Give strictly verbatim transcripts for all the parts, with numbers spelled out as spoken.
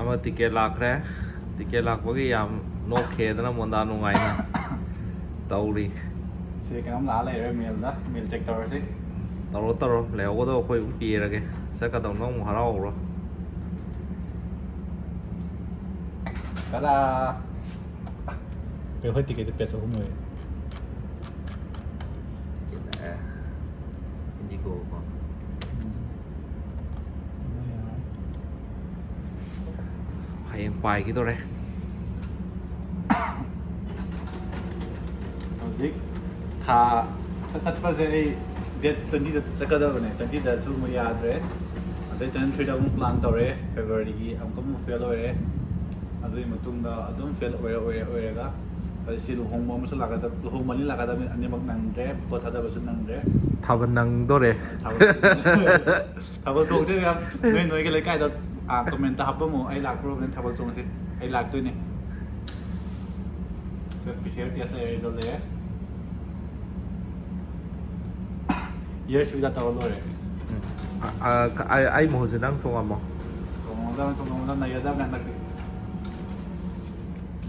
ꯑꯃ ꯇꯤꯀꯦꯠ ꯂꯥꯛꯈ꯭ꯔꯦ꯫ ꯇꯤꯀꯦꯠ ꯂꯥꯛꯄꯒꯤ ꯌꯥꯝ ꯅꯣꯛꯈꯦꯗꯅ ꯃꯣꯟꯗꯥ ꯅꯨꯡꯉꯥꯏꯅ ꯇꯧꯔꯤ꯫ ꯁꯤ ꯀꯩꯅꯣꯝ ꯂꯥꯛꯑ ꯂꯩꯔꯦ, ꯃꯦꯜꯗ꯫ ꯃꯦꯜ ꯆꯦꯛ ꯇꯧꯔꯁꯤ꯫ ꯇꯧꯔꯣ, ꯇꯧꯔꯣ, ꯂꯩꯍꯧꯒꯗꯕ ꯑꯩꯈꯣꯏ ꯑꯗꯨꯝ ꯄꯤꯔꯒꯦ꯫ ꯆꯠꯀꯗꯧꯅ ꯑꯃꯨꯛ ꯍꯔꯥꯎꯕ꯭ꯔꯣ? ꯇꯔꯥ꯫ ꯑꯩꯈꯣꯏ ꯇꯤꯀꯦꯠꯇꯤ ꯄꯦꯖ ꯑꯍꯨꯝ ꯑꯣꯏꯌꯦ꯫ ꯆꯤꯜꯂꯛꯑꯦ꯫ ꯏꯟꯗꯤꯒꯣ ꯀꯣ꯫ ꯍꯌꯦꯡ ꯄꯥꯏꯈꯤꯗꯣꯔꯦ꯫ ꯍꯧꯖꯤꯛ ꯊꯥ ꯆꯠ- ꯆꯠꯄꯁꯦ ꯑꯩ ꯗꯦꯠ ꯇ꯭ꯋꯦꯟꯇꯤꯗ ꯆꯠꯀꯗꯕꯅꯦ꯫ ꯇ꯭ꯋꯦꯟꯇꯤꯗꯁꯨ ꯑꯃꯨꯛ ꯌꯥꯗ꯭ꯔꯦ꯫ ꯑꯗꯩ ꯇ꯭ꯋꯦꯟꯇꯤ ꯊ꯭ꯔꯤꯗ ꯑꯃꯨꯛ ꯄ꯭ꯂꯥꯟ ꯇꯧꯔꯦ꯫ ꯐꯦꯕ꯭ꯔꯨꯋꯥꯔꯤꯒꯤ ꯑꯃꯨꯛꯀ ꯑꯃꯨꯛ ꯐꯦꯜ ꯑꯣꯏꯔꯦ꯫ ꯑꯗꯨꯒꯤ ꯃꯇꯨꯡꯗ ꯑꯗꯨꯝ ꯐꯦꯜ ꯑꯣꯏꯔ ꯑꯣꯏꯔ ꯑꯣꯏꯔꯒ ꯑꯗꯩ ꯁꯤ ꯂꯨꯍꯣꯡꯕ ꯑꯃꯁꯨ ꯂꯥꯛꯀꯗꯕ, ꯂꯨꯍꯣꯡꯕ ꯑꯅꯤ ꯂꯥꯛꯀꯗꯕꯅꯤ, ꯑꯅꯤꯃꯛ ꯅꯪꯗ꯭ꯔꯦ꯫ ꯄꯣꯠ ꯊꯥꯗꯕꯁꯨ ꯅꯪꯗ꯭ꯔꯦ꯫ ꯊꯥꯕꯜ ꯅꯪꯗꯣꯔꯦ꯫ ꯊꯥꯕꯜ ꯊꯥꯕꯜ ꯆꯣꯡꯁꯦ ꯃꯌꯥꯝ꯫ ꯅꯣꯏ ꯅꯣꯏꯒꯤ ꯂꯩꯀꯥꯏꯗ, ꯑꯥ, ꯀꯃꯦꯟꯇ ꯍꯥꯞꯄꯝꯃꯣ, ꯑꯩ ꯂꯥꯛꯄ꯭ꯔꯣꯕꯅꯦ ꯊꯥꯕꯜ ꯆꯣꯡꯁꯦ꯫ ꯑꯩ ꯂꯥꯛꯇꯣꯏꯅꯦ꯫ ꯄꯤ ꯁꯤ ꯑꯥꯔ ꯇꯦꯁ ꯂꯩꯔꯦ, ꯔꯤꯖꯜ ꯂꯩꯔꯦ꯫ ꯏꯌꯔ ꯁꯤꯗ ꯇꯧꯔ ꯂꯣꯏꯔꯦ꯫ ꯎꯝ꯫ ꯑ, ꯑ, ꯑꯩ, ꯑꯩ ꯃꯍꯨꯠꯁꯦ ꯅꯪ ꯆꯣꯡꯉꯝꯃꯣ꯫ ꯇꯧꯅꯒꯗꯕꯅꯤ, ꯇꯧꯅꯒꯗꯕꯅꯤ, ꯅꯩꯒꯗꯕꯅꯤ ꯍꯟꯗꯛꯇꯤ꯫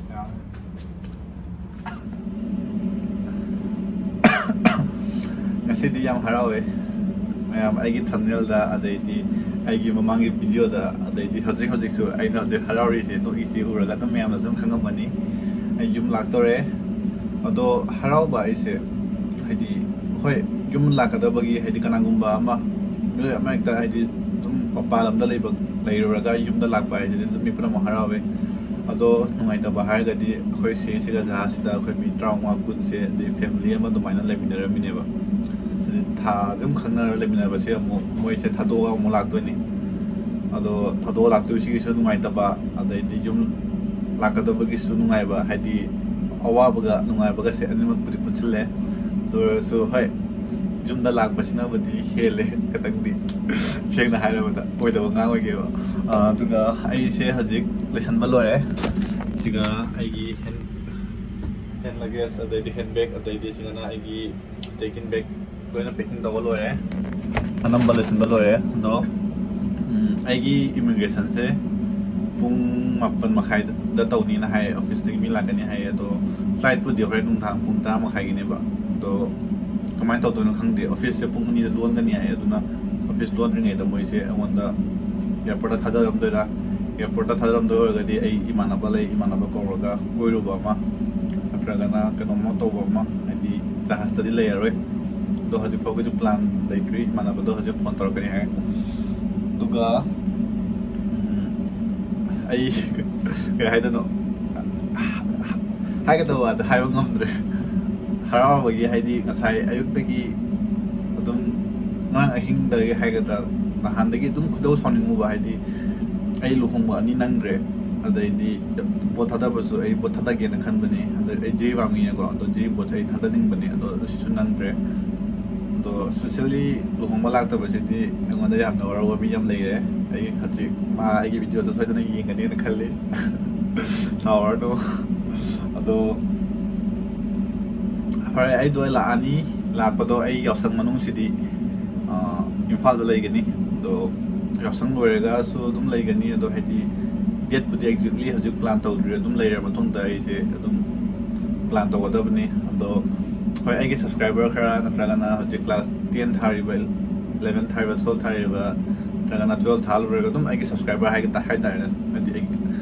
ꯌꯥꯝ ꯉꯁꯤꯗꯤ ꯌꯥꯝ ꯍꯔꯥꯎꯋꯦ ꯃꯌꯥꯝ, ꯑꯩꯒꯤ ꯊꯝꯅꯦꯜꯗ, ꯑꯗꯩꯗꯤ ꯑꯩꯒꯤ ꯃꯃꯥꯡꯒꯤ ꯚꯤꯗꯤꯑꯣꯗ, ꯑꯗꯩꯗꯤ ꯍꯧꯖꯤꯛ ꯍꯧꯖꯤꯛꯁꯨ ꯑꯩꯅ ꯍꯧꯖꯤꯛ ꯍꯔꯥꯎꯔꯤꯁꯦ, ꯅꯣꯛꯏꯁꯦ ꯎꯔꯒ ꯑꯗꯨꯝ ꯃꯌꯥꯝꯅ ꯑꯗꯨꯝ ꯈꯪꯉꯝꯃꯅꯤ꯫ ꯑꯩ ꯌꯨꯝ ꯂꯥꯛꯇꯧꯔꯦ꯫ ꯑꯗꯣ ꯍꯔꯥꯎꯕ ꯑꯩꯁꯦ, ꯍꯥꯏꯗꯤ, ꯍꯣꯏ, ꯌꯨꯝ ꯂꯥꯛꯀꯗꯕꯒꯤ, ꯍꯥꯏꯗꯤ, ꯀꯅꯥꯒꯨꯝꯕ ꯑꯃ, ꯃꯤꯑꯣꯏ ꯑꯃ ꯍꯦꯛꯇ, ꯍꯥꯏꯗꯤ, ꯑꯗꯨꯝ ꯃꯄꯥꯟ ꯂꯝꯗ ꯂꯩꯕ, ꯂꯩꯔꯨꯔꯒ ꯌꯨꯝꯗ ꯂꯥꯛꯄ ꯍꯥꯏꯁꯤꯗꯤ ꯑꯗꯨꯝ ꯃꯤ ꯄꯨꯝꯅꯃꯛ ꯍꯔꯥꯎꯋꯦ꯫ ꯑꯗꯣ ꯅꯨꯡꯉꯥꯏꯇꯕ ꯍꯥꯏꯔꯒꯗꯤ ꯑꯩꯈꯣꯏ ꯁꯤꯁꯤꯒ ꯖꯍꯥꯖꯁꯤꯗ ꯑꯩꯈꯣꯏ ꯃꯤ ꯇꯔꯥꯃꯉꯥ ꯀꯨꯟꯁꯦ, ꯑꯗꯩ ꯐꯦꯃꯤꯂꯤ ꯑꯃ ꯑꯗꯨꯃꯥꯏꯅ ꯂꯩꯃꯤꯟꯅꯔꯝꯃꯤꯅꯦꯕ꯫ ꯍꯥꯏꯗꯤ ꯊꯥ ꯑꯗꯨꯝ ꯈꯪꯅꯔ ꯂꯩꯃꯤꯟꯅꯕꯁꯦ ꯑꯃꯨꯛ ꯃꯣꯏꯁꯦ ꯊꯥꯗꯣꯛꯑꯒ ꯑꯃꯨꯛ ꯂꯥꯛꯇꯣꯏꯅꯤ꯫ ꯑꯗꯣ ꯊꯥꯗꯣꯛꯑ ꯂꯥꯛꯇꯣꯏꯁꯤꯒꯤꯁꯨ ꯅꯨꯡꯉꯥꯏꯇꯕ, ꯑꯗꯩꯗꯤ ꯌꯨꯝ ꯂꯥꯛꯀꯗꯕꯒꯤꯁꯨ ꯅꯨꯡꯉꯥꯏꯕ, ꯍꯥꯏꯗꯤ ꯑꯋꯥꯕꯒ ꯅꯨꯡꯉꯥꯏꯕꯒꯁꯦ ꯑꯅꯤꯃꯛꯄꯨꯗꯤ ꯄꯨꯟꯁꯤꯜꯂꯦ꯫ ꯑꯗꯨ ꯑꯣꯏꯔꯁꯨ ꯍꯣꯏ, ꯌꯨꯝꯗ ꯂꯥꯛꯄꯁꯤꯅꯕꯨꯗꯤ ꯍꯦꯜꯂꯦ ꯈꯤꯇꯪꯗꯤ꯫ ꯁꯦꯡꯅ ꯍꯥꯏꯔꯕꯗ ꯑꯣꯏꯗꯕ ꯉꯥꯡꯉꯣꯏꯒꯦꯕ꯫ ꯑꯥ, ꯑꯗꯨꯒ ꯑꯩꯁꯦ ꯍꯧꯖꯤꯛ ꯂꯣꯏꯁꯟꯕ ꯂꯣꯏꯔꯦ꯫ ꯁꯤꯒ ꯑꯩꯒꯤ ꯍꯦꯟ, ꯍꯦꯟ ꯂꯒꯦꯖ, ꯑꯗꯩꯗꯤ ꯍꯦꯟ ꯕꯦꯒ, ꯑꯗꯩꯗꯤ ꯁꯤꯒꯅ ꯑꯩꯒꯤ ꯆꯦꯛ ꯏꯟ ꯕꯦꯒ ꯂꯣꯏꯅ ꯄꯦꯛꯀꯤꯡ ꯇꯧꯕ ꯂꯣꯏꯔꯦ꯫ ꯑꯅꯝꯕ ꯂꯣꯏꯁꯤꯟꯕ ꯂꯣꯏꯔꯦ꯫ ꯑꯗꯣ, ꯎꯝ, ꯑꯩꯒꯤ ꯏꯃꯤꯒ꯭ꯔꯦꯁꯟꯁꯦ ꯄꯨꯡ ꯃꯥꯄꯟ ꯃꯈꯥꯏꯗ ꯇꯧꯅꯤꯅ ꯍꯥꯏꯌꯦ, ꯑꯣꯐꯤꯁꯇꯒꯤ ꯃꯤ ꯂꯥꯛꯀꯅꯤ ꯍꯥꯏꯌꯦ꯫ ꯑꯗꯣ ꯐ꯭ꯂꯥꯏꯠꯄꯨꯗꯤ ꯍꯣꯔꯦꯟ ꯅꯨꯡꯗꯥꯡ ꯄꯨꯡ ꯇꯔꯥ ꯃꯈꯥꯏꯒꯤꯅꯦꯕ꯫ ꯑꯗꯣ ꯀꯃꯥꯏꯅ ꯇꯧꯗꯣꯏꯅꯣ ꯈꯪꯗꯦ꯫ ꯑꯣꯐꯤꯁꯁꯦ ꯄꯨꯡ ꯑꯅꯤꯗ ꯂꯣꯟꯒꯅꯤ ꯍꯥꯏꯌꯦ꯫ ꯑꯗꯨꯅ ꯑꯣꯐꯤꯁ ꯂꯣꯟꯗ꯭ꯔꯤꯉꯩꯗ ꯃꯣꯏꯁꯦ ꯑꯩꯉꯣꯟꯗ ꯑꯦꯌꯥꯔꯄꯣꯔꯠꯇ ꯊꯥꯗꯔꯝꯗꯣꯏꯔꯥ? ꯑꯦꯌꯥꯔꯄꯣꯔꯠꯇ ꯊꯥꯗꯔꯝꯗꯣꯏ ꯑꯣꯏꯔꯒꯗꯤ ꯑꯩ ꯏꯃꯥꯟꯅꯕ ꯂꯩ, ꯏꯃꯥꯟꯅꯕ ꯀꯧꯔꯒ ꯀꯣꯏꯔꯨꯕ ꯑꯃ ꯅꯠꯇ꯭ꯔꯒꯅ ꯀꯩꯅꯣꯝꯃ ꯇꯧꯕ ꯑꯃ, ꯍꯥꯏꯗꯤ ꯖꯍꯥꯖꯇꯗꯤ ꯂꯩꯔꯔꯣꯏ꯫ ꯑꯗꯣ ꯍꯧꯖꯤꯛ ꯐꯥꯎꯒꯤꯗꯤ ꯄ꯭ꯂꯥꯟ ꯂꯩꯇ꯭ꯔꯤ꯫ ꯏꯃꯥꯟꯅꯕꯗꯣ ꯍꯧꯖꯤꯛ ꯐꯣꯟ ꯇꯧꯔꯛꯀꯅꯤ ꯍꯥꯏ꯫ ꯑꯗꯨꯒ ꯎꯝ, ꯑꯩ ꯀꯩ ꯍꯥꯏꯗꯣꯏꯅꯣ, ꯍꯥꯏꯒꯗꯕ ꯋꯥꯁꯦ ꯍꯥꯏꯕ ꯉꯝꯗ꯭ꯔꯦ꯫ ꯍꯔꯥꯎꯕꯒꯤ, ꯍꯥꯏꯗꯤ ꯉꯁꯥꯏ ꯑꯌꯨꯛꯇꯒꯤ ꯑꯗꯨꯝ, ꯉꯔꯥꯡ ꯑꯍꯤꯡꯗꯒꯤ ꯍꯥꯏꯒꯗ꯭ꯔꯥ, ꯅꯍꯥꯟꯗꯒꯤ ꯑꯗꯨꯝ ꯈꯣꯏꯗꯧ ꯁꯥꯎꯅꯤꯡꯉꯨꯕ, ꯍꯥꯏꯗꯤ ꯑꯩ ꯂꯨꯍꯣꯡꯕ ꯑꯅꯤ ꯅꯪꯈ꯭ꯔꯦ꯫ ꯑꯗꯩꯗꯤ ꯚꯣꯠ ꯊꯥꯗꯕꯁꯨ ꯑꯩ ꯚꯣꯠ ꯊꯥꯗꯒꯦꯅ ꯈꯟꯕꯅꯦ꯫ ꯑꯗ ꯑꯩ ꯖꯤꯔꯤ ꯄꯥꯝꯃꯤꯅꯦꯀꯣ, ꯑꯗꯣ ꯖꯤꯔꯤ ꯚꯣꯠꯁꯦ ꯑꯩ ꯊꯥꯗꯅꯤꯡꯕꯅꯦ, ꯑꯗꯣ ꯑꯁꯤꯁꯨ ꯅꯪꯈ꯭ꯔꯦ꯫ ꯑꯗꯣ especially ꯂꯨꯍꯣꯡꯕ ꯂꯥꯛꯇꯕꯁꯤꯗꯤ ꯑꯩꯉꯣꯟꯗ ꯌꯥꯝꯅ ꯋꯥꯔꯧꯕ ꯃꯤ ꯌꯥꯝ ꯂꯩꯔꯦ꯫ ꯑꯩ ꯍꯧꯖꯤꯛ ꯃꯥ ꯑꯩꯒꯤ ꯚꯤꯗꯤꯑꯣꯗ ꯁꯣꯏꯗꯅ ꯌꯦꯡꯒꯅꯦꯅ ꯈꯜꯂꯤ꯫ ꯁꯥꯎꯔꯅꯨ꯫ ꯑꯗꯣ ꯐꯔꯦ, ꯑꯩꯗꯣ ꯑꯩ ꯂꯥꯛꯑꯅꯤ꯫ ꯂꯥꯛꯄꯗꯣ ꯑꯩ ꯌꯥꯎꯁꯪ ꯃꯅꯨꯡꯁꯤꯗꯤ, ꯑ, ꯏꯝꯐꯥꯜꯗ ꯂꯩꯒꯅꯤ꯫ ꯑꯗꯣ ꯌꯥꯎꯁꯪ ꯂꯣꯏꯔꯒꯁꯨ ꯑꯗꯨꯝ ꯂꯩꯒꯅꯤ꯫ ꯑꯗꯣ ꯍꯥꯏꯗꯤ ꯗꯦꯠꯄꯨꯗꯤ exactly ꯍꯧꯖꯤꯛ ꯄ꯭ꯂꯥꯟ ꯇꯧꯗ꯭ꯔꯤ꯫ ꯑꯗꯨꯝ ꯂꯩꯔ ꯃꯇꯨꯡꯗ ꯑꯩꯁꯦ ꯑꯗꯨꯝ ꯄ꯭ꯂꯥꯟ ꯇꯧꯒꯗꯕꯅꯤ꯫ ꯑꯗꯣ ꯍꯣꯏ, ꯑꯩꯒꯤ ꯁꯕꯁꯀ꯭ꯔꯥꯏꯕꯔ ꯈꯔ ꯅꯠꯇ꯭ꯔꯒꯅ ꯍꯧꯖꯤꯛ ꯀ꯭ꯂꯥꯁ ꯇꯦꯟ ꯊꯥꯔꯤꯕ, ꯏꯂꯦꯚꯦꯟ ꯊꯥꯔꯤꯕ, ꯇꯨꯋꯦꯜꯞ ꯊꯥꯔꯤꯕ ꯅꯠꯇ꯭ꯔꯒꯅ ꯇꯨꯋꯦꯜꯞ ꯊꯥ ꯂꯣꯏꯔꯒ ꯑꯗꯨꯝ ꯑꯩꯒꯤ ꯁꯕꯁꯀ꯭ꯔꯥꯏꯕꯔ ꯍꯥꯏꯒ-, ꯍꯥꯏꯇꯥꯔꯦꯅꯦ꯫ ꯍꯥꯏꯗꯤ ꯑꯩ,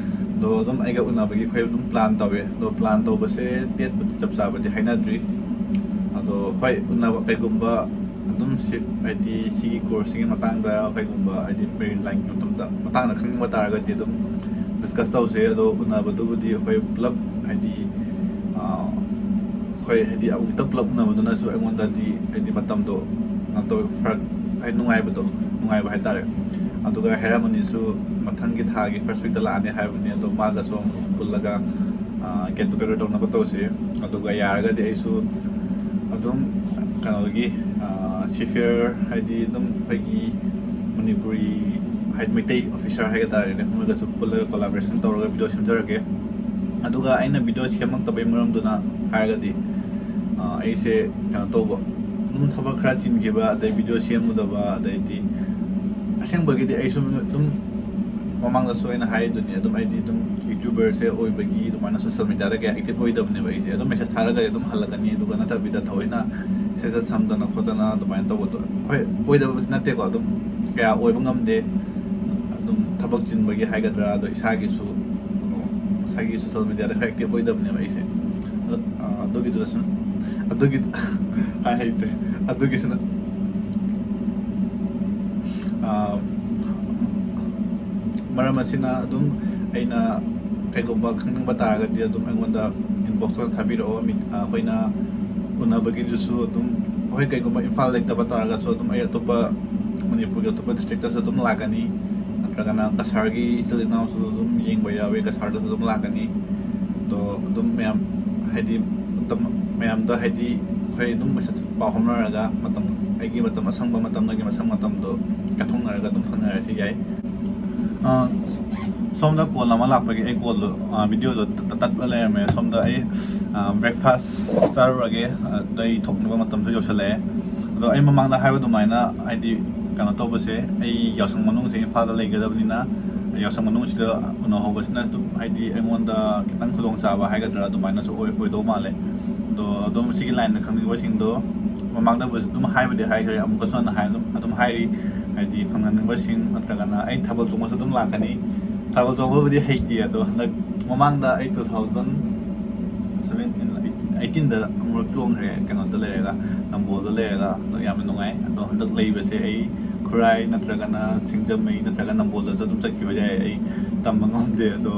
ꯑꯗꯣ ꯑꯗꯨꯝ ꯑꯩꯒ ꯎꯅꯕꯒꯤ ꯑꯩꯈꯣꯏ ꯑꯗꯨꯝ ꯄ꯭ꯂꯥꯟ ꯇꯧꯋꯦ꯫ ꯑꯗꯣ ꯄ꯭ꯂꯥꯟ ꯇꯧꯕꯁꯦ ꯗꯦꯠꯄꯨꯗꯤ ꯆꯞ ꯆꯥꯕꯗꯤ ꯍꯥꯏꯅꯗ꯭ꯔꯤ꯫ ꯑꯗꯣ ꯍꯣꯏ, ꯎꯅꯕ ꯀꯩꯒꯨꯝꯕ ꯑꯗꯨꯝ ꯁꯤ, ꯍꯥꯏꯗꯤ ꯁꯤꯒꯤ ꯀꯣꯔꯁꯁꯤꯒꯤ ꯃꯇꯥꯡꯗ ꯀꯩꯒꯨꯝꯕ, ꯍꯥꯏꯗꯤ ꯃꯦꯔꯤꯟ ꯂꯥꯏꯟꯒꯤ ꯃꯇꯝꯗ, ꯃꯇꯥꯡꯗ ꯈꯪꯅꯤꯡꯕ ꯇꯥꯔꯒꯗꯤ ꯑꯗꯨꯝ ꯗꯤꯁꯀꯁ ꯇꯧꯁꯦ꯫ ꯑꯗꯣ ꯎꯅꯕꯗꯨꯕꯨꯗꯤ ꯑꯩꯈꯣꯏ ꯄꯨꯂꯞ, ꯍꯥꯏꯗꯤ, ꯑ, ꯑꯩꯈꯣꯏ ꯍꯥꯏꯗꯤ ꯑꯃꯨꯛꯇ ꯄꯨꯂꯞ ꯎꯅꯕꯗꯨꯅꯁꯨ ꯑꯩꯉꯣꯟꯗꯗꯤ ꯍꯥꯏꯗꯤ ꯃꯇꯝꯗꯣ ꯀꯩꯅꯣ ꯇꯧꯋꯦ, ꯐꯔꯛ, ꯍꯥꯏꯗꯤ ꯅꯨꯡꯉꯥꯏꯕꯗꯣ, ꯅꯨꯡꯉꯥꯏꯕ ꯍꯥꯏꯇꯥꯔꯦ꯫ ꯑꯗꯨꯒ ꯍꯦꯔꯥꯃꯣꯅꯤꯁꯨ ꯃꯊꯪꯒꯤ ꯊꯥꯒꯤ first weekꯇ ꯂꯥꯛꯑꯅꯤ ꯍꯥꯏꯕꯅꯤ꯫ ꯑꯗꯣ ꯃꯥꯒꯁꯨ ꯑꯃꯨꯛ ꯄꯨꯜꯂꯒ, ꯑ, get together ꯇꯧꯅꯕ ꯇꯧꯁꯤ꯫ ꯑꯗꯨꯒ ꯌꯥꯔꯒꯗꯤ ꯑꯩꯁꯨ ꯑꯗꯨꯝ ꯀꯩꯅꯣꯒꯤ, ꯑ, ꯁꯤꯐꯤꯌꯔ, ꯍꯥꯏꯗꯤ ꯑꯗꯨꯝ ꯑꯩꯈꯣꯏꯒꯤ ꯃꯅꯤꯄꯨꯔꯤ, ꯍꯥꯏꯗꯤ ꯃꯩꯇꯩ ꯑꯣꯐꯤꯁꯥꯔ ꯍꯥꯏꯒ ꯇꯥꯔꯦꯅꯦ, ꯃꯣꯏꯒꯁꯨ ꯄꯨꯜꯂꯒ collaboration ꯇꯧꯔꯒ ꯚꯤꯗꯤꯑꯣ ꯁꯦꯝꯖꯔꯛꯀꯦ꯫ ꯑꯗꯨꯒ ꯑꯩꯅ ꯚꯤꯗꯤꯑꯣ ꯁꯦꯝꯃꯛꯇꯕꯩ ꯃꯔꯝꯗꯨꯅ ꯍꯥꯏꯔꯒꯗꯤ, ꯑ, ꯑꯩꯁꯦ ꯀꯩꯅꯣ ꯇꯧꯕ, ꯑꯗꯨꯝ ꯊꯕꯛ ꯈꯔ ꯆꯤꯟꯈꯤꯕ, ꯑꯗꯩ ꯚꯤꯗꯤꯑꯣ ꯁꯦꯝꯃꯨꯗꯕ, ꯑꯗꯩꯗꯤ ꯑꯁꯦꯡꯕꯒꯤꯗꯤ ꯑꯩꯁꯨ ꯑꯗꯨꯝ ꯃꯃꯥꯡꯗꯁꯨ ꯑꯩꯅ ꯍꯥꯏꯔꯤꯗꯨꯅꯤ, ꯑꯗꯨꯝ ꯑꯩꯗꯤ ꯑꯗꯨꯝ YouTuberꯁꯦ ꯑꯣꯏꯕꯒꯤ ꯑꯗꯨꯃꯥꯏꯅ social mediaꯗ ꯀꯌꯥ active ꯑꯣꯏꯗꯕꯅꯦꯕ ꯑꯩꯁꯦ꯫ ꯑꯗꯨꯝ message ꯊꯥꯔꯒꯗꯤ ꯑꯗꯨꯝ ꯍꯜꯂꯛꯀꯅꯤ, ꯑꯗꯨꯒ ꯅꯠꯇꯕꯤꯗ ꯊꯑꯣꯏꯅ status ꯊꯝꯗꯅ ꯈꯣꯠꯇꯅ ꯑꯗꯨꯃꯥꯏꯅ ꯇꯧꯕꯗꯣ, ꯍꯣꯏ, ꯑꯣꯏꯗꯕꯕꯨꯗꯤ ꯅꯠꯇꯦꯀꯣ, ꯑꯗꯨꯝ ꯀꯌꯥ ꯑꯣꯏꯕ ꯉꯝꯗꯦ꯫ ꯑꯗꯨꯝ ꯊꯕꯛ ꯆꯤꯟꯕꯒꯤ ꯍꯥꯏꯒꯗ꯭ꯔꯥ, ꯑꯗꯣ ꯏꯁꯥꯒꯤꯁꯨ, ꯉꯁꯥꯏꯒꯤ social mediaꯗ ꯈꯔ active ꯑꯣꯏꯗꯕꯅꯦꯕ ꯑꯩꯁꯦ꯫ ꯑꯗꯨꯒꯤꯗꯨꯗꯁꯨ, ꯑꯗꯨꯒꯤ ꯍꯥꯏ ꯍꯩꯇ꯭ꯔꯦ꯫ ꯑꯗꯨꯒꯤꯁꯨꯅ, ꯃꯔꯝ ꯑꯁꯤꯅ ꯑꯗꯨꯝ ꯑꯩꯅ ꯀꯩꯒꯨꯝꯕ ꯈꯪꯅꯤꯡꯕ ꯇꯥꯔꯒꯗꯤ ꯑꯗꯨꯝ ꯑꯩꯉꯣꯟꯗ inbox ꯑꯣꯏꯅ ꯊꯥꯕꯤꯔꯛꯑꯣ꯫ ꯑꯩꯈꯣꯏꯅ ꯎꯅꯕꯒꯤꯗꯨꯁꯨ ꯑꯗꯨꯝ, ꯍꯣꯏ, ꯀꯩꯒꯨꯝꯕ ꯏꯝꯐꯥꯜ ꯂꯩꯇꯕ ꯇꯥꯔꯒꯁꯨ ꯑꯗꯨꯝ ꯑꯩ ꯑꯇꯣꯞꯄ, ꯃꯅꯤꯄꯨꯔꯒꯤ ꯑꯇꯣꯞꯄ districtꯇꯁꯨ ꯑꯗꯨꯝ ꯂꯥꯛꯀꯅꯤ, ꯅꯠꯇ꯭ꯔꯒꯅ ꯀꯁꯥꯔꯒꯤ ꯏꯆꯤꯜ ꯏꯅꯥꯎꯁꯨ ꯑꯗꯨꯝ ꯌꯦꯡꯕ ꯌꯥꯎꯋꯦ, ꯀꯁꯥꯔꯗꯁꯨ ꯑꯗꯨꯝ ꯂꯥꯛꯀꯅꯤ꯫ ꯑꯗꯣ ꯑꯗꯨꯝ ꯃꯌꯥꯝ, ꯍꯥꯏꯗꯤ, ꯃꯇꯝ ꯃꯌꯥꯝꯗ, ꯍꯥꯏꯗꯤ, ꯑꯩꯈꯣꯏ ꯑꯗꯨꯝ ꯃꯁꯛ ꯄꯥꯎ ꯐꯥꯎꯅꯔꯒ ꯃꯇꯝ, ꯑꯩꯒꯤ ꯃꯇꯝ ꯑꯁꯪꯕ ꯃꯇꯝ, ꯅꯣꯏꯒꯤ ꯃꯁꯪ ꯃꯇꯝꯗꯣ ꯀꯥꯏꯊꯣꯛꯅꯔꯒ ꯑꯗꯨꯝ ꯐꯪꯅꯔꯁꯤ ꯌꯥꯏ꯫ ꯑ, ꯁꯣꯝꯗ call ꯑꯃ ꯂꯥꯛꯄꯒꯤ ꯑꯩ callꯗꯣ, ꯑ, videoꯗꯣ ꯇꯠ-, ꯇꯠꯂ ꯂꯩꯔꯝꯃꯦ꯫ ꯁꯣꯝꯗ ꯑꯩ, ꯑ, breakfast ꯆꯥꯔꯨꯔꯒꯦ, ꯑꯗ ꯑꯩ ꯊꯣꯛꯅꯕ ꯃꯇꯝꯁꯨ ꯌꯧꯁꯜꯂꯛꯑꯦ꯫ ꯑꯗꯣ ꯑꯩ ꯃꯃꯥꯡꯗ ꯍꯥꯏꯕ ꯑꯗꯨꯃꯥꯏꯅ, ꯍꯥꯏꯗꯤ, ꯀꯩꯅꯣ ꯇꯧꯕꯁꯦ, ꯑꯩ ꯌꯥꯎꯁꯪ ꯃꯅꯨꯡꯁꯦ ꯏꯝꯐꯥꯜꯗ ꯂꯩꯒꯗꯕꯅꯤꯅ, ꯌꯥꯎꯁꯪ ꯃꯅꯨꯡꯁꯤꯗ ꯎꯅꯍꯧꯕꯁꯤꯅ ꯑꯗꯨꯝ, ꯍꯥꯏꯗꯤ, ꯑꯩꯉꯣꯟꯗ ꯈꯤꯇꯪ ꯈꯨꯗꯣꯡꯆꯥꯕ ꯍꯥꯏꯒꯗ꯭ꯔꯥ ꯑꯗꯨꯃꯥꯏꯅꯁꯨ ꯑꯣꯏ-, ꯑꯣꯏꯗꯧ ꯃꯥꯜꯂꯦ꯫ ꯑꯗꯣ ꯑꯗꯨꯝ ꯁꯤꯒꯤ lineꯗ ꯈꯪꯅꯤꯡꯕꯁꯤꯡꯗꯣ ꯃꯃꯥꯡꯗꯕꯨꯁꯨ ꯑꯗꯨꯝ ꯍꯥꯏꯕꯨꯗꯤ ꯍꯥꯏꯈ꯭ꯔꯦ, ꯑꯃꯨꯛꯀꯁꯨ ꯍꯟꯅ ꯍꯥꯏ-, ꯑꯗꯨꯝ, ꯑꯗꯨꯝ ꯍꯥꯏꯔꯤ, ꯍꯥꯏꯗꯤ, ꯐꯪꯍꯟꯅꯤꯡꯕꯁꯤꯡ ꯅꯠꯇ꯭ꯔꯒꯅ ꯑꯩ ꯊꯥꯕꯜ ꯆꯣꯡꯕꯁꯨ ꯑꯗꯨꯝ ꯂꯥꯛꯀꯅꯤ꯫ ꯊꯥꯕꯜ ꯆꯣꯡꯕꯕꯨꯗꯤ ꯍꯩꯇꯦ, ꯑꯗꯣ ꯍꯟꯗꯛ ꯃꯃꯥꯡꯗ ꯑꯩ two thousand seventeen, eighteenꯗ ꯑꯃꯨꯔꯛ ꯆꯣꯡꯈ꯭ꯔꯦ, ꯀꯩꯅꯣꯗ ꯂꯩꯔꯒ, ꯅꯝꯕꯣꯜꯗ ꯂꯩꯔꯒ꯫ ꯑꯗꯣ ꯌꯥꯝꯅ ꯅꯨꯡꯉꯥꯏ꯫ ꯑꯗꯣ ꯍꯟꯗꯛ ꯂꯩꯕꯁꯦ ꯑꯩ ꯈꯨꯔꯥꯏ ꯅꯠꯇ꯭ꯔꯒꯅ ꯁꯤꯡꯖꯃꯩ ꯅꯠꯇ꯭ꯔꯒ ꯅꯝꯕꯣꯜꯗꯁꯨ ꯑꯗꯨꯝ ꯆꯠꯈꯤꯕ ꯌꯥꯏ, ꯑꯩ ꯇꯝꯕ ꯉꯝꯗꯦ꯫ ꯑꯗꯣ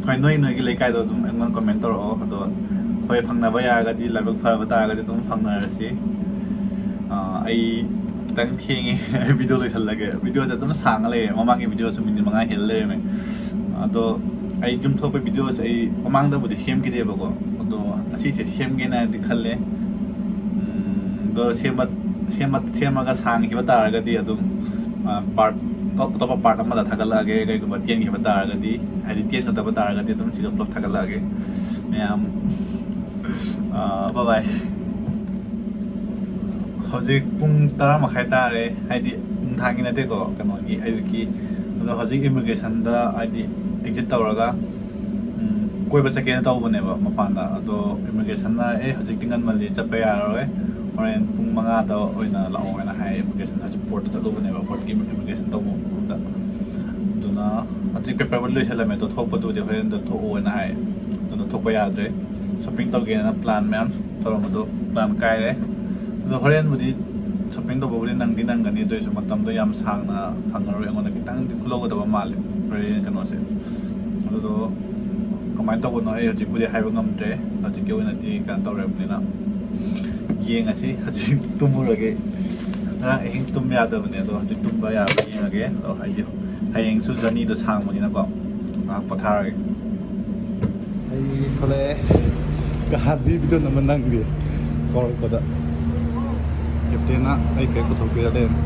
ꯍꯣꯏ, ꯅꯣꯏ ꯅꯣꯏꯒꯤ ꯂꯩꯀꯥꯏꯗꯣ ꯑꯗꯨꯝ ꯑꯩꯉꯣꯟꯗ comment ꯇꯧꯔꯛꯑꯣ꯫ ꯑꯗꯣ ꯍꯣꯏ, ꯐꯪꯅꯕ ꯌꯥꯔꯒꯗꯤ, ꯂꯥꯏꯕꯛ ꯐꯕ ꯇꯥꯔꯒꯗꯤ ꯑꯗꯨꯝ ꯐꯪꯅꯔꯁꯤ꯫ ꯑꯥ, ꯑꯩ ꯈꯤꯇꯪ ꯊꯦꯡꯉꯦ꯫ ꯑꯩ video ꯂꯣꯏꯁꯜꯂꯒꯦ꯫ Videoꯁꯦ ꯑꯗꯨꯝ ꯁꯥꯡꯉ ꯂꯩꯔꯦ, ꯃꯃꯥꯡꯒꯤ videoꯁꯨ minute ꯃꯉꯥ ꯍꯦꯜꯂ ꯂꯩꯔꯝꯃꯦ꯫ ꯑꯗꯣ ꯑꯩ ꯌꯨꯝ ꯊꯣꯛꯄꯩ videoꯁꯦ ꯑꯩ ꯃꯃꯥꯡꯗꯕꯨꯗꯤ ꯁꯦꯝꯈꯤꯗꯦꯕꯀꯣ, ꯑꯗꯣ ꯉꯁꯤꯁꯦ ꯁꯦꯝꯒꯦꯅꯗꯤ ꯈꯜꯂꯦ꯫ ꯎꯝ, ꯑꯗꯣ ꯁꯦꯝꯕ, ꯁꯦꯝꯃ-, ꯁꯦꯝꯃꯒ ꯁꯥꯡꯈꯤꯕ ꯇꯥꯔꯒꯗꯤ ꯑꯗꯨꯝ, ꯑ, part, ꯑꯇꯣꯞ-, ꯑꯇꯣꯞꯄ part ꯑꯃꯗ ꯊꯥꯒꯠꯂꯛꯑꯒꯦ꯫ ꯀꯩꯒꯨꯝꯕ ꯇꯦꯟꯈꯤꯕ ꯇꯥꯔꯒꯗꯤ, ꯍꯥꯏꯗꯤ ꯇꯦꯟꯒꯗꯕ ꯇꯥꯔꯒꯗꯤ ꯑꯗꯨꯝ ꯁꯤꯗ ꯄꯨꯂꯞ ꯊꯥꯒꯠꯂꯛꯑꯒꯦ ꯃꯌꯥꯝ꯫ ꯑ, bye bye꯫ ꯍꯧꯖꯤꯛ ꯄꯨꯡ ꯇꯔꯥ ꯃꯈꯥꯏ ꯇꯥꯔꯦ, ꯍꯥꯏꯗꯤ ꯅꯨꯡꯗꯥꯡꯒꯤ ꯅꯠꯇꯦꯀꯣ, ꯀꯩꯅꯣꯒꯤ, ꯑꯌꯨꯛꯀꯤ꯫ ꯑꯗꯣ ꯑꯗꯣ ꯍꯧꯖꯤꯛ ꯏꯃꯤꯒ꯭ꯔꯦꯁꯟꯗ ꯍꯥꯏꯗꯤ ꯑꯦꯛꯖꯤꯠ ꯇꯧꯔꯒ ꯎꯝ, ꯀꯣꯏꯕ ꯆꯠꯀꯦꯅ ꯇꯧꯕꯅꯦꯕ ꯃꯄꯥꯟꯗ꯫ ꯑꯗꯣ ꯏꯃꯤꯒ꯭ꯔꯦꯁꯟꯅ "ꯑꯦ, ꯍꯧꯖꯤꯛꯇꯤ ꯉꯟꯃꯜꯂꯤ, ꯆꯠꯄ ꯌꯥꯔꯔꯣꯏ, ꯍꯣꯔꯦꯟ ꯄꯨꯡ ꯃꯉꯥꯗ ꯑꯣꯏꯅ ꯂꯥꯛꯑꯣ" ꯍꯥꯏꯅ ꯍꯥꯏꯌꯦ꯫ ꯏꯃꯤꯒ꯭ꯔꯦꯁꯟ ꯍꯧꯖꯤꯛ ꯄꯣꯔꯠꯇ ꯆꯠꯂꯨꯕꯅꯦꯕ, ꯄꯣꯔꯠꯀꯤ ꯏꯃꯤꯒ꯭ꯔꯦꯁꯟ ꯇꯧꯕ ꯃꯐꯝꯗ꯫ ꯑꯗꯨꯅ ꯍꯧꯖꯤꯛ ꯄꯦꯄꯔꯕꯨꯗꯤ ꯂꯣꯏꯁꯜꯂꯝꯃꯦ, ꯑꯗꯣ ꯊꯣꯛꯄꯗꯨꯗꯤ ꯍꯣꯔꯦꯟꯗ ꯊꯣꯛꯑꯣꯅ ꯍꯥꯏ꯫ ꯑꯗꯨꯅ ꯊꯣꯛꯄ ꯌꯥꯗ꯭ꯔꯦ꯫ ꯁꯣꯞꯄꯤꯡ ꯇꯧꯒꯦꯅ ꯄ꯭ꯂꯥꯟ ꯃꯌꯥꯝ ꯇꯧꯔꯝꯕꯗꯣ ꯄ꯭ꯂꯥꯟ ꯀꯥꯏꯔꯦ꯫ ꯑꯗꯣ ꯍꯣꯔꯦꯟꯕꯨꯗꯤ ꯁꯣꯞꯄꯤꯡ ꯇꯧꯕꯕꯨꯗꯤ ꯅꯪꯗꯤ ꯅꯪꯒꯅꯤ, ꯑꯗꯨ ꯑꯣꯏꯔꯁꯨ ꯃꯇꯝꯗꯣ ꯌꯥꯝ ꯁꯥꯡꯅ ꯐꯪꯉꯔꯣꯏ꯫ ꯑꯩꯉꯣꯟꯗ ꯈꯤꯇꯪꯗꯤ ꯈꯨꯂꯧꯒꯗꯕ ꯃꯥꯜꯂꯦ ꯍꯣꯔꯦꯟ ꯀꯩꯅꯣꯁꯦ꯫ ꯑꯗꯨꯗꯣ ꯀꯃꯥꯏꯅ ꯇꯧꯕꯅꯣ ꯑꯩ ꯍꯧꯖꯤꯛꯄꯨꯗꯤ ꯍꯥꯏꯕ ꯉꯝꯗ꯭ꯔꯦ꯫ ꯍꯧꯖꯤꯛꯀꯤ ꯑꯣꯏꯅꯗꯤ ꯀꯩꯅꯣ ꯇꯧꯔꯕꯅꯤꯅ ꯌꯦꯡꯉꯁꯤ꯫ ꯍꯧꯖꯤꯛ ꯇꯨꯝꯃꯨꯔꯒꯦ꯫ ꯉꯔꯥꯡ ꯑꯍꯤꯡ ꯇꯨꯝ ꯌꯥꯗꯕꯅꯦ, ꯑꯗꯣ ꯍꯧꯖꯤꯛ ꯇꯨꯝꯕ ꯌꯥꯕ꯭ꯔꯥ ꯌꯦꯡꯉꯒꯦ꯫ ꯑꯗꯣ ꯍꯥꯏꯗꯤ ꯍꯌꯦꯡꯁꯨ ꯖꯔꯅꯤꯗꯣ ꯁꯥꯡꯕꯅꯤꯅꯀꯣ ꯉꯥꯏꯍꯥꯛ ꯄꯣꯊꯥꯔꯒꯦ꯫ ꯑꯩ ꯊꯣꯛꯂꯛꯑꯦ꯫ ꯀꯍꯥꯟꯗꯤ ꯚꯤꯗꯤꯑꯣ ꯅꯝꯕ ꯅꯪꯗꯦ ꯀꯧꯔꯛꯄꯗ꯫ ꯀꯦꯞꯇꯦꯟꯅ ꯑꯩ ꯕꯦꯛ ꯄꯨꯊꯣꯛꯄꯤꯔ ꯂꯩꯔꯝꯃꯦ꯫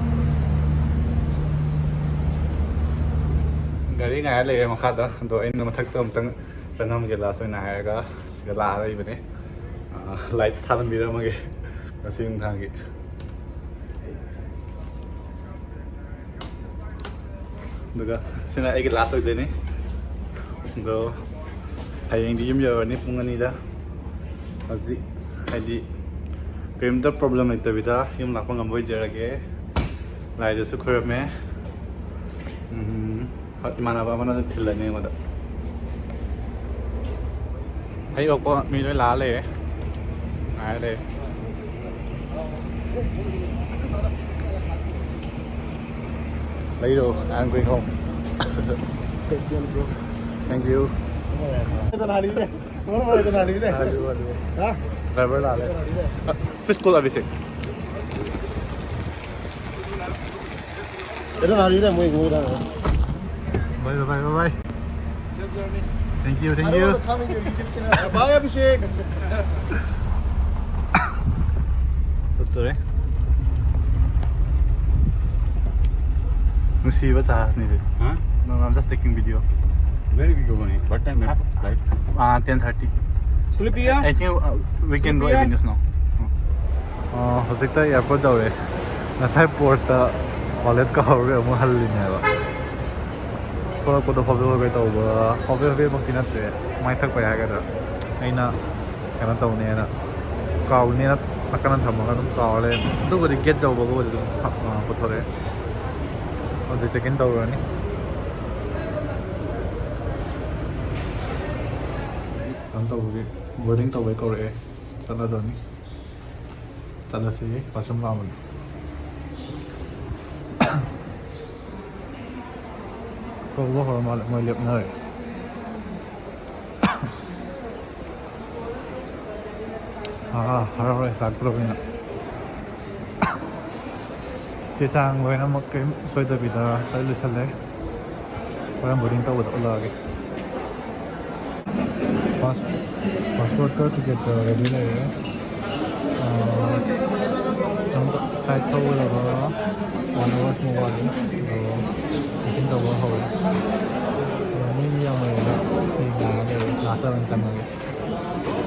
ꯒꯥꯔꯤ ꯉꯥꯏꯔ ꯂꯩꯔꯦ ꯃꯈꯥꯗ, ꯑꯗꯣ ꯑꯩꯅ ꯃꯊꯛꯇ ꯑꯃꯨꯛꯇꯪ ꯆꯪꯉꯝꯒꯦ ꯂꯥꯁ ꯑꯣꯏꯅ ꯍꯥꯏꯔꯒ ꯁꯤꯗ ꯂꯥꯛꯑ ꯂꯩꯕꯅꯦ꯫ ꯑꯥ, ꯂꯥꯏꯠ ꯊꯥꯜꯂꯝꯕꯤꯔꯝꯃꯒꯦ ꯉꯁꯤ ꯅꯨꯡꯗꯥꯡꯒꯤ꯫ ꯑꯗꯨꯒ ꯁꯤꯅ ꯑꯩꯒꯤ ꯂꯥꯁ ꯑꯣꯏꯗꯣꯏꯅꯤ꯫ ꯑꯗꯣ ꯍꯌꯦꯡꯗꯤ ꯌꯨꯝ ꯌꯧꯔꯅꯤ ꯄꯨꯡ ꯑꯅꯤꯗ꯫ ꯍꯧꯖꯤꯛ ꯍꯥꯏꯗꯤ ꯀꯔꯤꯝꯇ ꯄ꯭ꯔꯣꯕ꯭ꯂꯦꯝ ꯂꯩꯇꯕꯤꯗ ꯌꯨꯝ ꯂꯥꯛꯄ ꯉꯝꯕ ꯑꯣꯏꯖꯔꯒꯦ꯫ ꯂꯥꯏꯗꯁꯨ ꯈꯣꯏꯔꯝꯃꯦ꯫ ꯎꯝ, ꯍꯣꯏ, ꯏꯃꯥꯟꯅꯕ ꯑꯃꯅ ꯊꯤꯜꯂꯅꯤ ꯑꯩꯉꯣꯟꯗ꯫ ꯑꯩ ꯌꯣꯛꯄ ꯃꯤ ꯂꯣꯏ ꯂꯥꯛꯑ ꯂꯩꯔꯦ꯫ ꯉꯥꯏꯔ ꯂꯩꯔꯦ꯫ ꯂꯩꯔꯣ, I'm going home. Thank you. ꯍꯥ? ꯗ꯭ꯔꯥꯏꯚꯔ ꯂꯥꯛꯑꯦ꯫ Please call Abhishek. Bye, bye, bye, bye. Thank you, thank you. Bye, Abhishek. ꯆꯠꯇꯣꯔꯦ꯫ ꯅꯨꯡꯁꯤꯕ ꯖꯍꯥꯖꯅꯤꯁꯦ꯫ Huh? No, no, I'm just taking video. Where we going? What time flight? Uh, ten thirty. Sleepy, yeah? I think uh, we can go Sleepy, yeah? Avenues now. ꯍꯧꯖꯤꯛꯇ airport ꯌꯧꯔꯦ꯫ ꯉꯁꯥꯏ ꯄꯣꯔꯠꯇ wallet ꯀꯥꯎꯔꯒ ꯑꯃꯨꯛ ꯍꯜꯂꯤꯅꯦꯕ꯫ ꯊꯣꯛꯂꯛꯄꯗꯣ ꯍꯣꯕꯦ ꯍꯣꯕꯦ ꯇꯧꯕ, ꯍꯣꯕꯦ ꯍꯣꯕꯦꯃꯛꯇꯤ ꯅꯠꯇ꯭ꯔꯦ, ꯃꯥꯏ ꯊꯛꯄꯩ ꯍꯥꯏꯒꯗ꯭ꯔꯥ, ꯑꯩꯅ ꯀꯩꯅꯣ ꯇꯧꯅꯦꯅ ꯀꯥꯎꯅꯦꯅ ꯅꯥꯀꯟꯗ ꯊꯝꯃꯒ ꯑꯗꯨꯝ ꯀꯥꯎꯔ ꯂꯩꯔꯝꯃꯦ꯫ ꯑꯗꯨꯕꯨꯗꯤ ꯒꯦꯠ ꯌꯧꯕꯒꯕꯨꯗꯤ ꯑꯗꯨꯝ ꯐ-, ꯑ, ꯄꯨꯊꯣꯔꯛꯑꯦ꯫ ꯍꯧꯖꯤꯛ ꯆꯦꯛ ꯏꯟ ꯇꯧꯔꯨꯔꯅꯤ꯫ ꯀꯩꯅꯣ ꯇꯧꯕꯒꯤ, ꯕꯣꯔꯗꯤꯡ ꯇꯧꯕꯩ ꯀꯧꯔꯛꯑꯦ꯫ ꯆꯠꯂꯗꯣꯏꯅꯤ꯫ ꯆꯠꯂꯁꯤ, ꯋꯥꯁꯔꯨꯝ ꯂꯥꯛꯑꯝꯕꯅꯤ꯫ ꯀꯧꯕ ꯍꯧꯔ ꯃꯥꯜꯂꯦ, ꯃꯣꯏ ꯂꯦꯞꯅꯔꯦ꯫ ꯑꯥ, ꯍꯔꯥꯎꯔꯦ, ꯂꯥꯛꯇ꯭ꯔꯕꯅꯤꯅ꯫ ꯆꯦ ꯆꯥꯡ ꯂꯣꯏꯅꯃꯛ ꯀꯔꯤꯝ ꯁꯣꯏꯗꯕꯤꯗ ꯂꯣꯏ ꯂꯣꯏꯁꯜꯂꯦ꯫ ꯍꯣꯔꯦꯟ ꯕꯣꯔꯗꯤꯡ ꯇꯧꯕꯗ ꯎꯠꯂꯛꯑꯒꯦ꯫ ꯄꯥꯁ-, ꯄꯥꯁꯄꯣꯔꯠꯀ ꯇꯤꯀꯦꯠꯀ ꯔꯦꯗꯤ ꯂꯩꯔꯦ꯫ ꯑꯥ, ꯑꯃꯨꯛ ꯐ꯭ꯂꯥꯏꯠ ꯊꯧꯒꯗꯕ ꯋꯥꯟ ꯑꯋꯥꯔꯁꯃꯨꯛ ꯋꯥꯠꯂꯤ꯫ ꯑꯗꯣ ꯆꯦꯛ ꯏꯟ ꯇꯧꯕ ꯍꯧꯔꯦ꯫ ꯑꯗꯣ ꯃꯤ ꯌꯥꯝ ꯂꯩꯔꯦ꯫ ꯑꯩ ꯉꯥꯏꯔ ꯂꯩꯔꯦ꯫ ꯂꯥꯁꯇ ꯑꯣꯏꯅ ꯆꯪꯉꯒꯦ꯫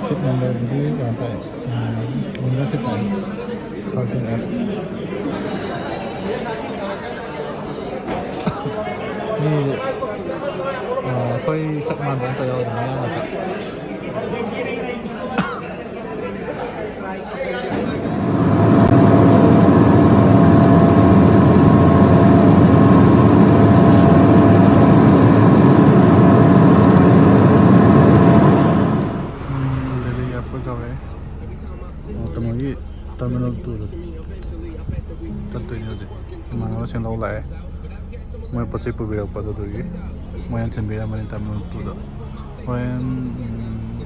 ꯁꯤꯠ ꯅꯝꯕꯔꯕꯨꯗꯤ ꯀꯩꯅꯣ ꯇꯥꯏ, ꯎꯝ, ꯋꯤꯟꯗꯣ ꯁꯤꯠ ꯇꯥꯏ, ꯊꯥꯔꯇꯤꯟ ꯑꯦꯐ꯫ ꯃꯤ, ꯑ, ꯑꯩꯈꯣꯏ ꯁꯛ ꯃꯥꯟꯕ ꯑꯝꯇ ꯌꯥꯎꯗꯦ ꯃꯌꯥꯡ ꯉꯥꯛꯇ꯫ ꯎꯝ, ꯗꯦꯜꯂꯤ ꯑꯦꯌꯥꯔꯄꯣꯔꯠ ꯌꯧꯔꯦ꯫ ꯑ, ꯀꯩꯅꯣꯒꯤ ꯇꯔꯃꯤꯅꯦꯜ ꯇꯨꯗ ꯆꯠꯇꯣꯏꯅꯦ ꯍꯧꯖꯤꯛ꯫ ꯏꯃꯥꯟꯅꯕꯁꯤꯡ ꯂꯧ ꯂꯥꯛꯑꯦ꯫ ꯃꯣꯏ ꯄꯣꯠ ꯆꯩ ꯄꯨꯕꯤꯔꯛꯄꯗꯣ ꯑꯗꯨꯒꯤ ꯃꯣꯏꯅ ꯊꯤꯟꯕꯤꯔꯝꯃꯅꯤ ꯇꯔꯃꯤꯅꯦꯜ ꯇꯨꯗ꯫ ꯍꯣꯔꯦꯟ, ꯎꯝ,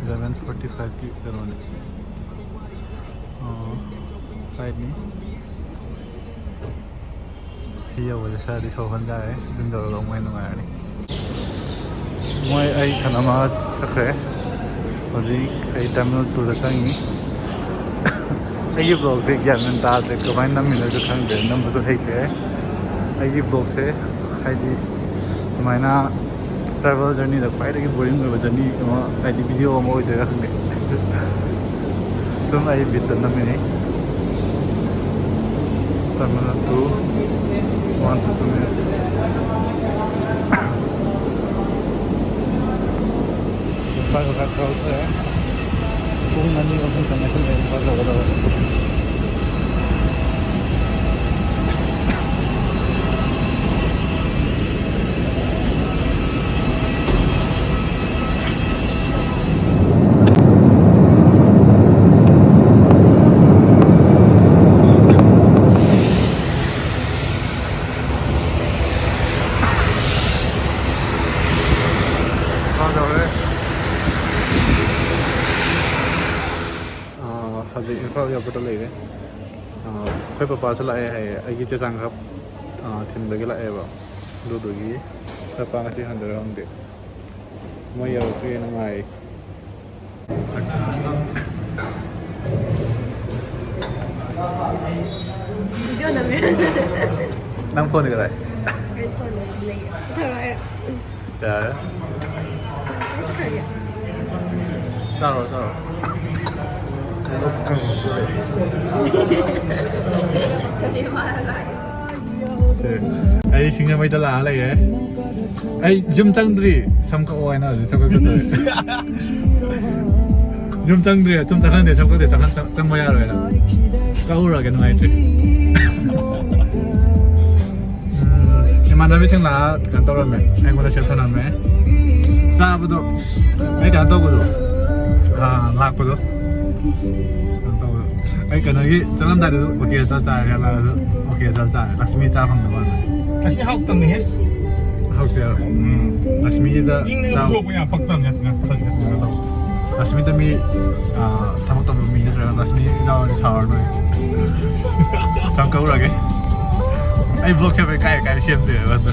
ꯏꯂꯦꯚꯦꯟ ꯐꯣꯔꯇꯤ ꯐꯥꯏꯚꯀꯤ ꯀꯩꯅꯣꯅꯦ꯫ ꯑ, ꯐ꯭ꯂꯥꯏꯠꯅꯤ꯫ ꯁꯤ ꯌꯧꯕꯁꯦ ꯈꯔꯗꯤ ꯁꯣꯛꯍꯟ ꯇꯥꯔꯦ, ꯑꯗꯨꯝ ꯌꯧꯔꯒ ꯑꯃꯨꯛ ꯍꯦꯟꯅ ꯅꯨꯡꯉꯥꯏꯔꯅꯤ꯫ ꯃꯣꯏ ꯑꯩ ꯈꯟ ꯑꯃ ꯆꯠꯈ꯭ꯔꯦ꯫ ꯍꯧꯖꯤꯛ ꯑꯩ ꯇꯔꯃꯤꯅꯦꯜ ꯇꯨꯗ ꯆꯪꯉꯤ꯫ ꯑꯩꯒꯤ ꯕ꯭ꯂꯣꯛꯁꯦ ꯒ꯭ꯌꯥꯟ ꯃꯦꯟ ꯇꯥꯗ꯭ꯔꯦ, ꯀꯃꯥꯏꯅ ꯅꯝꯃꯤꯅꯣꯁꯨ ꯈꯪꯗ꯭ꯔꯦ, ꯅꯝꯕꯁꯨ ꯍꯩꯇ꯭ꯔꯦ꯫ ꯑꯩꯒꯤ ꯕ꯭ꯂꯣꯛꯁꯦ ꯍꯥꯏꯗꯤ ꯁꯨꯃꯥꯏꯅ ꯇ꯭ꯔꯥꯏꯕꯦꯜ ꯖꯔꯅꯤꯗ ꯈ꯭ꯋꯥꯏꯗꯒꯤ ꯕꯣꯔꯤꯡ ꯑꯣꯏꯕ ꯖꯔꯅꯤ ꯑꯃ, ꯍꯥꯏꯗꯤ ꯚꯤꯗꯤꯑꯣ ꯑꯃ ꯑꯣꯏꯗꯣꯏꯔꯥ ꯈꯪꯗꯦ꯫ ꯁꯨꯝ ꯑꯩ ꯕꯤꯠꯇ ꯅꯝꯃꯤꯅꯤ꯫ Terminal two, one to two minutes. Imphal ꯌꯧꯔꯛꯑꯦ꯫ ꯄꯨꯡ ꯑꯅꯤ ꯑꯍꯨꯝ ꯆꯪꯉꯦ ꯁꯨꯝ ꯏꯝꯐꯥꯜ ꯌꯧꯒꯗꯕ꯫ ꯏꯝꯐꯥꯜ ꯌꯧꯔꯦ꯫ ꯑꯥ, ꯍꯧꯖꯤꯛ ꯏꯝꯐꯥꯜ ꯌꯧꯔꯛꯄꯗ ꯂꯩꯔꯦ꯫ ꯑꯥ, ꯑꯩꯈꯣꯏ ꯄꯄꯥꯁꯨ ꯂꯥꯛꯑꯦ ꯍꯥꯏꯌꯦ, ꯑꯩꯒꯤ ꯆꯦ ꯆꯥꯡ ꯈꯔ, ꯑꯥ, ꯊꯤꯟꯕꯒꯤ ꯂꯥꯛꯑꯦꯕ꯫ ꯑꯗꯨꯗꯨꯒꯤ ꯑꯩꯈꯣꯏ ꯄꯄꯥ ꯉꯁꯤ ꯍꯟꯗꯣꯏꯔ ꯈꯪꯗꯦ꯫ ꯃꯣꯏ ꯌꯧꯔꯛꯇ꯭ꯔꯤꯅ ꯉꯥꯏ꯫ ꯚꯤꯗꯤꯑꯣ ꯅꯝꯃꯦ꯫ ꯅꯪ ꯐꯣꯟꯗꯤ ꯀꯗꯥꯏ? ꯑꯩ ꯐꯣꯟꯗ ꯁꯤ ꯂꯩꯌꯦ꯫ ꯊꯧꯔꯣ ꯍꯥꯏꯔꯣ꯫ ꯌꯥꯔꯦ꯫ ꯆꯥꯔꯣ, ꯆꯥꯔꯣ꯫ ꯂꯣꯛ ꯀꯪꯕꯁꯨ ꯂꯩ꯫ ꯁꯦ, ꯑꯩ ꯁꯤꯡꯖꯃꯩꯗ ꯂꯥꯛꯑ ꯂꯩꯔꯦ꯫ ꯑꯩ ꯌꯨꯝ ꯆꯪꯗ꯭ꯔꯤ, ꯁꯝ ꯀꯛꯑꯣ ꯍꯥꯏꯅ ꯍꯧꯖꯤꯛ ꯁꯝ ꯀꯛꯄ ꯇꯧꯔꯤ꯫ ꯌꯨꯝ ꯆꯪꯗ꯭ꯔꯤ, ꯁꯨꯝ ꯆꯪꯍꯟꯗꯦ, ꯁꯝ ꯀꯛꯇꯦ, ꯆꯪꯍꯟ-, ꯆꯪ-, ꯆꯪꯕ ꯌꯥꯔꯣꯏꯅ꯫ ꯀꯛꯎꯔꯒꯦ, ꯅꯨꯡꯉꯥꯏꯇ꯭ꯔꯦ꯫ ꯎꯝ, ꯏꯃꯥꯟꯅꯕꯤꯁꯤꯡ ꯂꯥꯛꯑ ꯀꯩꯅꯣ ꯇꯧꯔꯝꯃꯦ, ꯑꯩꯉꯣꯟꯗ ꯁꯦꯠꯊꯔꯝꯃꯦ꯫ ꯆꯥꯕꯗꯣ, ꯑꯩ ꯀꯩꯅꯣ ꯇꯧꯕꯗꯣ, ꯑꯥ, ꯂꯥꯛꯄꯗꯣ, ꯀꯩꯅꯣ ꯇꯧꯕꯗꯣ, ꯑꯩ ꯀꯩꯅꯣꯒꯤ ꯆꯠꯂꯝꯗꯥꯏꯗꯁꯨ ꯑꯣꯀꯦ ꯆꯠ ꯆꯥꯔꯦ, ꯍꯜꯂꯛꯑꯁꯨ ꯑꯣꯀꯦ ꯆꯠ ꯆꯥꯔꯦ꯫ ꯂꯛꯁꯃꯤ ꯆꯥ ꯐꯪꯗꯕ ꯋꯥꯅꯤ꯫ ꯂꯛꯁꯃꯤ ꯍꯥꯎꯇꯕꯅꯤꯍꯦ꯫ ꯍꯥꯎꯇꯦ ꯍꯥꯏꯔꯣ? ꯎꯝ꯫ ꯂꯛꯁꯃꯤꯗ ꯏꯪꯅ ꯆꯥꯎ꯫ ꯊꯣꯛꯄ ꯌꯥꯝ ꯄꯛꯇꯕꯅꯦ ꯑꯁꯤꯅ꯫ ꯂꯛꯁꯃꯤꯗ ꯃꯤ, ꯑꯥ, ꯊꯕꯛ ꯇꯧꯕ ꯃꯤ ꯅꯠꯇ꯭ꯔꯒ ꯂꯛꯁꯃꯤ ꯌꯥꯎꯔꯗꯤ ꯁꯥꯎꯔꯗꯣꯏꯅꯤ꯫ ꯊꯝ ꯀꯧꯔꯒꯦ꯫ ꯑꯩ ꯕ꯭ꯂꯣꯛ ꯁꯦꯝꯕ ꯀꯥꯏ ꯀꯥꯏ ꯁꯦꯝꯗꯣꯏꯕ ꯑꯗꯨ?